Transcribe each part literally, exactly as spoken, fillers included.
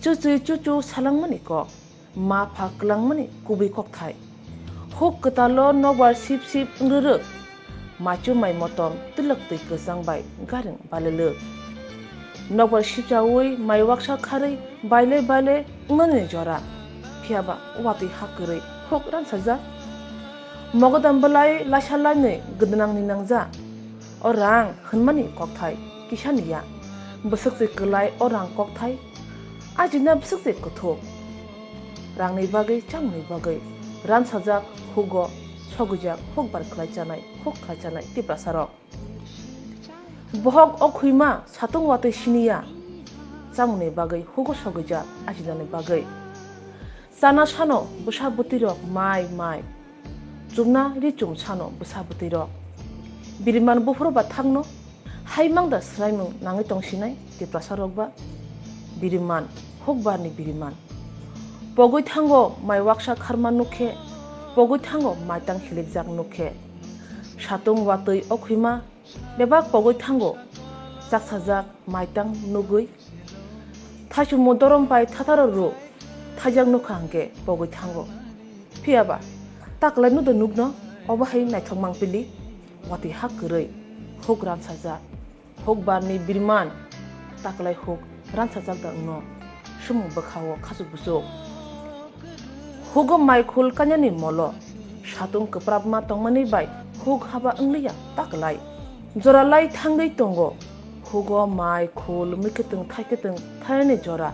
Chuchwi chuchu salangmani kok, ma pha kwlangmani kubui kokthai. Huk kwtalo nokbar sip sip wngrwrwk, maichu mai motom twlwk twi kwchang bai garing balwlwk. Nokbar sipchaui mai waksa kharwi baile baile wngnani jora, phiyaba watwi ha kwrwi huk ransajak. Mogodam bwlai laisa lainwi gwdnangni nangja. O rang hwnmani kokthai kisani ya. Bwswk se kwlai o rang kokthai. Ajina bwswk se kwthuk. Rangni bagwi, chamungni bagwi ransajak hugo sogwijak hukbar khlai chanai, huk khlai chanai Tiprasarok. Bohok o khwima satung watwi siniya. Chamungni bagwi hugo sogwijak ajinani bagwi. Chana sano bwsa bwtwirok mai mai. Chumna ri chum sano bwsa bwtwirok. Biriman buphuru ba thangno hai mangda swraimung nangwi tongsinai Tiprasarok ba. Biriman hukbarni biriman. Pogwi thango mai waksa kharma nukhe, pogwi thango maitang hilikjak nukhe. Satung watwi o khwima bebak pogwi thango, chaksajak maitang nugwi. Thaichukmung dorom pai thataro rw, thaijak nukha hwnkhe pogwi thango. Phiyaba taklai nudo nukno, obo hai naithok mangpili, watwi ha kwrwi, huk ransajak. Hukbarni biriman taklai huk ransajak da wngno, sumung bwkha-o khachuk buchuk. Hugo mai khul kanyani molo, satung kwprapma tongmani bai huk haba wngliya taklai. Joralai thangwi tongo, hugo mai khul mwkhwtwng thaikwtwng thainani jora.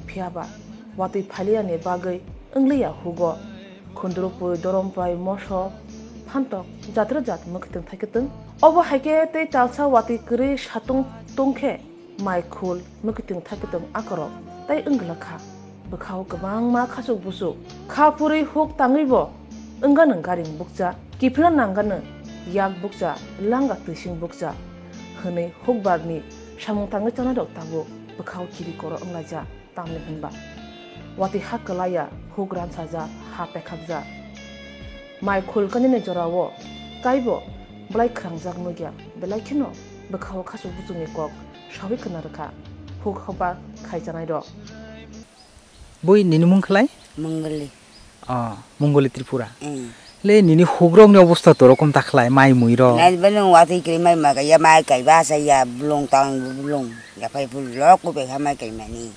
Phiyaba watwi phailiyani bagwi wngliya hugo. Khundrupui, dorompai, mosok, phantok, jatrwjat mwkhwtwng thaikwtwng. Obo hai khe tei talsa watwi kwrwi satung tungkhe mai khul mwkhwtwng thaikwtwng akorok tei wngwlakha. Bwkhao kwbangma khachuk buchuk. Kha phurwi huk tangwibo wngano garing bukcha, kiphilna nangano yak bukcha, langa twising bukcha hwnwi hukbarni samung tangwi chanairok tabuk bwkhao kiri koro wnglaijak. Tamni hwnba watwi ha kwlaiya, huk ransajak, ha pekhakjak. Mai khul kanini jorao kaibo bwlai khrangjak nukya, belai kheno bwkhao khachuk buchukni kok sawi khna rwkha huk hoba khaichanai rok. Bui nini mung khlai? Mongoli. Ah, Mongoli Tripura. Mm. Le nini hukrokni obostha to rokom ta khlai, mai mui rok? Nai bwno watwi kwrwi mai ma kaiya, mai kaiba asaiya, blong tang blong. Yaphai phul rok kupe kha mai kaimani.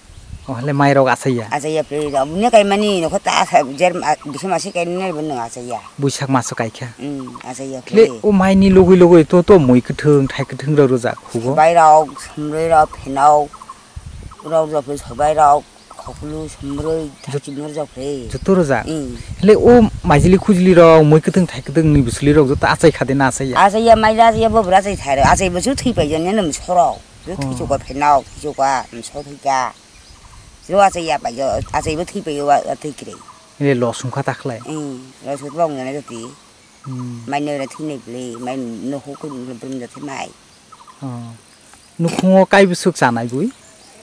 Oh, le mai rok asaiya? Asaiya phul rok. Bune kaimani nokho ta asa jer ma-, bisi masi kainai bwno asaiya. Buisak maso kaikha? Mm, asaiya phul. Le o maini lugui lugui to, to mui kwthwng, thai kwthwng rok rwjak hugo? Sobai rok, sumrui rok, phenok rok, rok phul sobai rok. Khoklu, sumrui, Jot-, thachimor jokre. Joto rwjak? Mm. Hwle o maijili khujili rok, mui kwthwng thai kwthwng ni bwswli rok joto achai kha de na achaiya? Achaiya, maila achaiya, bobra achai thai rok. Achai bwswk thwi pai jani nw msoro. Jo Oh. Thwichukha phenok, thwichukha, mso thwikha. Jo achaiya pai jo, achai bo thwi pai jo, wa-, wa thwi kwrwi. Hwle lo sumkha ta khlai? Mm, lo sut bong jani jati. Hmm. Mai nai ra thwi nai bwle, mai nukhung kwrwng bwle brum da thwi mai. Oh. Nukhungo kai bwswk chanai bui?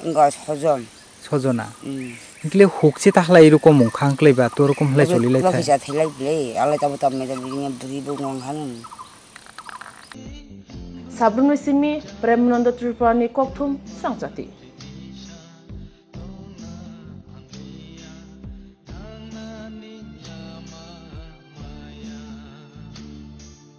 Wngkha sojon. Sojona? Hmm. Hwnkhe huk se ta khlai rokom wngkha hwnkhe ba to rokom khlai choli lai kha. Kisa thai lai bwle, alai tamo tamo bini bwrwi bo wngkha nung. Sabrumni simi Premananda Tripurani kokthum srangchati.